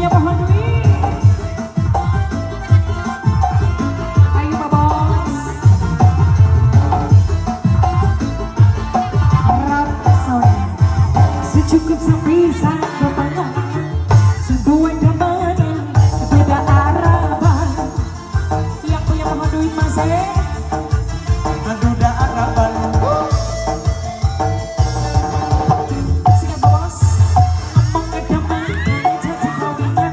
punya pohon duit. Ayo Pak Bos. Rapsoni. Secukup sepisah kepangan. Sebuah keamanan tidak araban. Yang punya pohon duit masih. Duda Araban. Siap bos. Ngomong kedeman, janji kawinan,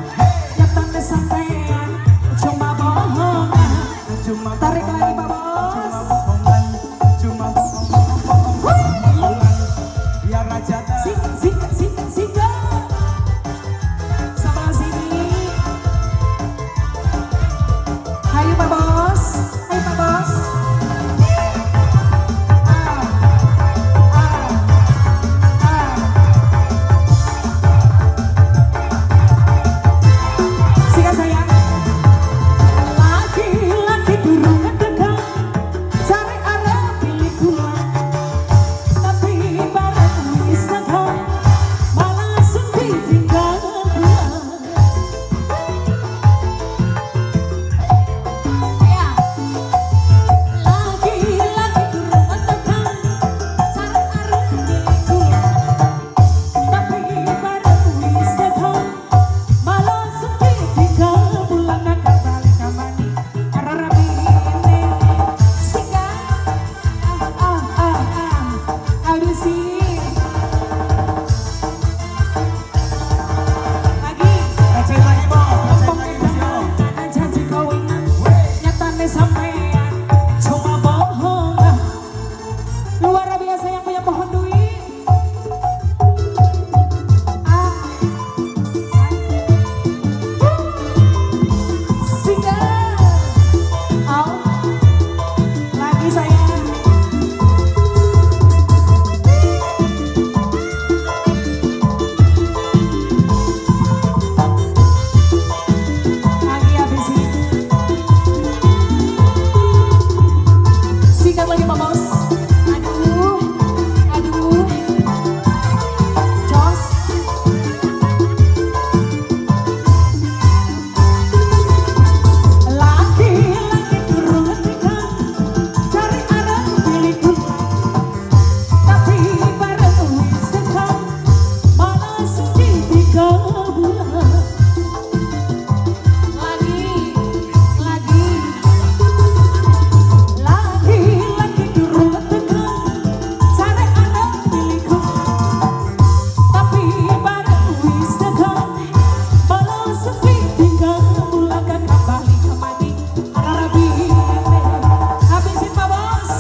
nyatane sampean cuma bohongan. Cuma Tarik lagi Pak Bos. Cuma bohongan, cuma bohong, bohong, bohong, bohongan. Ya raja Sing, sing, sing, singkat. Sebelah sini. Ayo Pak Bos, ayo Pak Bos. Ah, ah, ah. Sikat sayang. Laki-laki durung tekan, cari arah pilih gula. Tapi bareng wis tekan, malah langsung ditinggal pulang. Ya. Laki-laki durung tekan, cari arah pilih gula. Tapi bareng wis tekan, malah langsung ditinggal pulang. Kakak balik kamani, karo rabine. Sikat. Ah, ah, ah, ah. Aduh sih. Lagi. Rajain lagi bos, rajain Ngomong lagi bos yo. kedeman, janji kawinan, nyatane sampean cuma bohongan. Luar biasa yang punya pohon duit. Ah. Sikat. Au. Lagi sayang. Lagi habisin. Sikat lagi Pak Bos. Aduh, aduh. Jos. Laki-laki durung tekan, cari arah pilih gula. Tapi bareng wis tekan, malah langsung ditinggal pulang. Lagi, lagi. Laki-laki durung tekan, cari arah pilih gula. Tapi bareng wis tekan, malah langsung ditinggal pulang. Kakak balik mati, karo rabine. Habisin Pak Bos.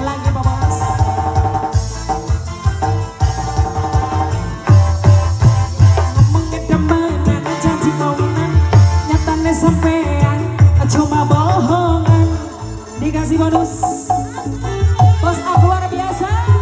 Lagi Pak Bos. Ngomong kedemenan, janji kawinan, nyatane sampean cuma bohongan. Dikasih bonus. Bos aku luar biasa.